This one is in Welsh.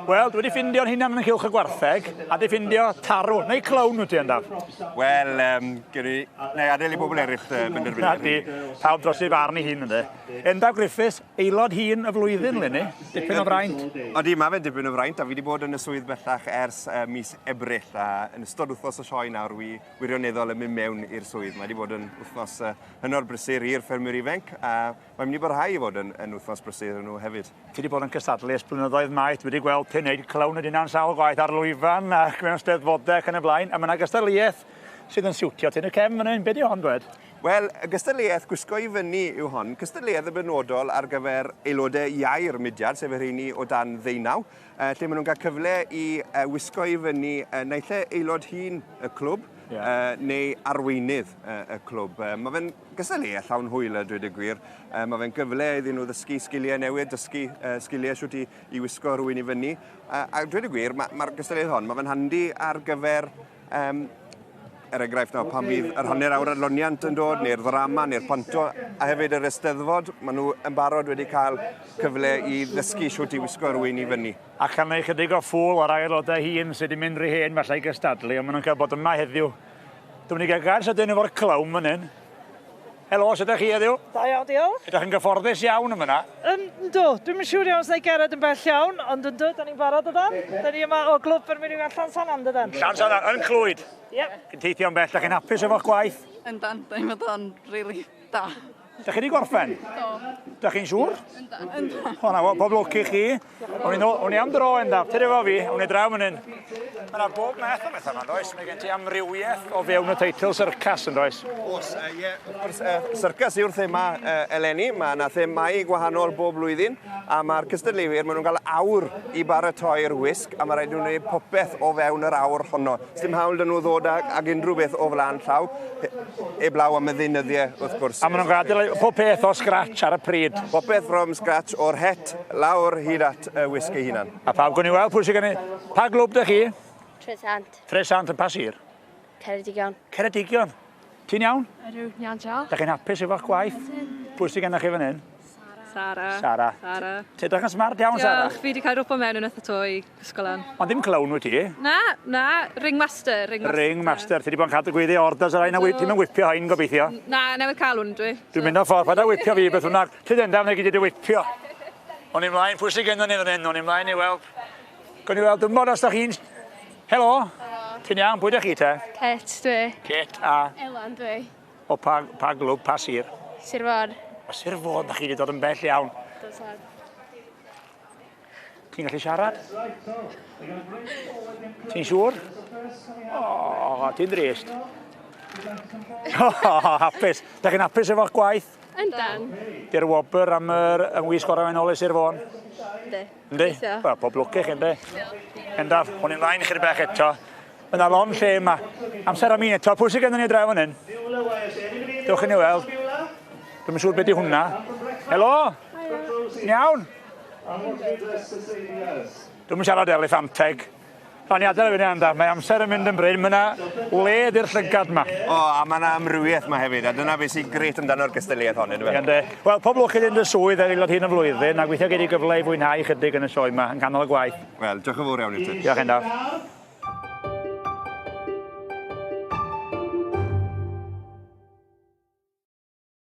Wel, dwi wedi ffindio'n hunan yn nghylch y gwartheg, a di ffindio tarw, neu clown wyt ti Endaf? Wel, um, gyrru, neu adael i bobl eraill benderfynu. Na di, pawb dros ei farn ei hun ynddo. Endaf Griffiths, aelod hun y flwyddyn, Lenny. Dipyn o fraint. Odi, mae fe'n dipyn o fraint, a fi wedi bod yn y swydd bellach ers uh, mis Ebrill, a yn ystod wythnos y sioe nawr, wi wirioneddol yn mynd mewn i'r swydd. Mae wedi bod yn wythnos uh, hynod brysur i'r ffermwyr ifanc, a mae'n mynd i barhau i fod yn, yn wythnos brysur iddyn nhw hefyd. Ti 'di bod yn cystadlu ers blynyddoedd maith, dwi 'di gweld ti'n neud clown dy hunan sawl gwaith ar lwyfan ac mewn steddfodau ac yn y blaen, a ma' 'na gystadleuaeth sydd yn siwtio ti yn y cefn fan hyn, be' 'di hon dwed? Wel, y gystadleuaeth gwisgo i fyny yw hon, cystadleuaeth yn benodol ar gyfer aelodau iau'r mudiad, sef y rheini o dan ddeunaw, lle maen nhw'n cael cyfle i wisgo i fyny naill ai aelod hŷn y clwb, yeah. neu arweinydd y clwb. Mae fe'n gystadleuaeth llawn hwyl a dweud y gwir. Mae fe'n gyfle iddyn nhw ddysgu sgiliau newydd, dysgu sgiliau shwt i, i wisgo rhywun i fyny. A dweud y gwir, mae'r ma, ma gystadleuaeth hon, mae fe'n handi ar gyfer um, er enghraifft nawr, pan fydd yr hanner awr adloniant yn dod, neu'r ddrama, neu'r panto, a hefyd yr eisteddfod, maen nhw yn barod wedi cael cyfle i ddysgu shwt i wisgo rhywun i fyny. A chael neu chydig o ffŵl o'r aelodau hŷn sydd wedi mynd rhy hen falle i gystadlu, ond maen nhw'n cael bod yma heddiw. Dwi'n mynd i gael gair sydyn efo'r clown fan hyn. Helo, sut ydych chi heddiw? Da iawn, diolch. Ydych chi'n gyfforddus iawn yn fyna? Yndw, dwi'm yn siŵr iawn os na i gerdded yn bell iawn, ond yndw, da ni'n barod ydan. Da ni yma o glwb Ffermwyr Ifanc Llansannan, dydan? Llansannan, yn Clwyd. Yep. Chi'n teithio'n bell, da chi'n hapus efo'ch gwaith? Yndan, da ni'n meddwl o'n rili da. Da chi wedi gorffen? Do. Da chi'n siŵr? Yndan. Yndan. O na, pob lwc i chi. O'n i'n o'n i am dro Endaf, tyd efo fi, o'n i draw fan hyn. Mae yna bob math o bethau yma, does? Mae gen ti amrywiaeth o fewn y teitl syrcas, yn does? Oes, uh, ie, wrth gwrs, uh, syrcas yw'r thema uh, eleni. Mae yna themâu gwahanol bob blwyddyn, a mae'r cystadleuwyr, maen nhw'n cael awr i baratoi'r wisg, a mae rhaid nhw'n gwneud popeth o fewn yr awr honno. Sdim hawl 'da nhw ddod ag, ag unrhyw beth o flaen llaw. Heblaw am y ddeunyddiau, wrth gwrs. A maen nhw'n gadael pob peth o scratch ar y pryd. Popeth from scratch, o'r het lawr hyd at y wisg ei hunan. A pawb, gwn i weld pwy sydd gen i. Pa glwb dych chi? Tresant. Tresant yn pa sir? Ceredigion. Ceredigion. Ti'n iawn? Ydw, iawn diolch. Dych chi'n hapus efo'ch gwaith? Pwy sydd gennych chi fan hyn? Sara. Sara. Sara. Ti edrych yn smart iawn, Sara. Diolch, fi wedi cael rwpo mewn yn eitha to i gwisgo lan. Ond ddim clown wyt ti? Na, na, ringmaster, ringmaster. Ringmaster, ti wedi bod yn cadw gwyddi orders ar rhain a ti'n mynd whipio hain gobeithio? Na, newydd cael hwn dwi. Dwi'n mynd o ffordd, paid â whipio fi beth bynnag. Ti dendaf neu gyd i whipio. O'n i mlaen, pwy sydd gennym ni fan hyn? O'n i mlaen i weld. Gwni weld, dwi'n bod os da chi'n... Helo. Helo. Ti'n iawn, pwy da chi te? Kate dwi. Kate a? Elan dwi. O pa, pa glwb, pa sir? Sir Fôn. O Sir Fôn, da chi wedi dod yn bell iawn. Do tad. Ti'n gallu siarad? Ti'n siŵr? O, ti'n drist. O, hapus. Da chi'n hapus efo'ch gwaith? Yndan. Di'r wobr am yr yng ngwisg gorau yn ôl i Sir Fôn? Yndi. Yndi? Wel, pob lwc i chi, yndi? Endaf, hwn i'n mlaen chydig bach eto. Mae yna lon lle yma. Amser am un eto. Pwy sydd gennym ni draw fan hyn? Dewch i ni weld. Dwi'm yn siŵr beth di hwnna. Helo? Ti'n iawn? Dwi'm yn siarad eliffanteg. Rhaid ni adael y fyny anda. Mae amser yn mynd yn bryn. Mae yna wledd i'r llygad yma. O, a mae yna amrywiaeth yma hefyd, a dyna beth sy'n gret amdano'r gystadleuaeth hon, yndyfe? Ynddi. Wel, pob lwc i ddyn dy swydd ar aelod hyn y flwyddyn, a gweithio gei di gyfle i fwynhau chydig yn y sioe yma, yn canol y gwaith. Wel, diolch yn fawr iawn i ti. Diolch, Endaf.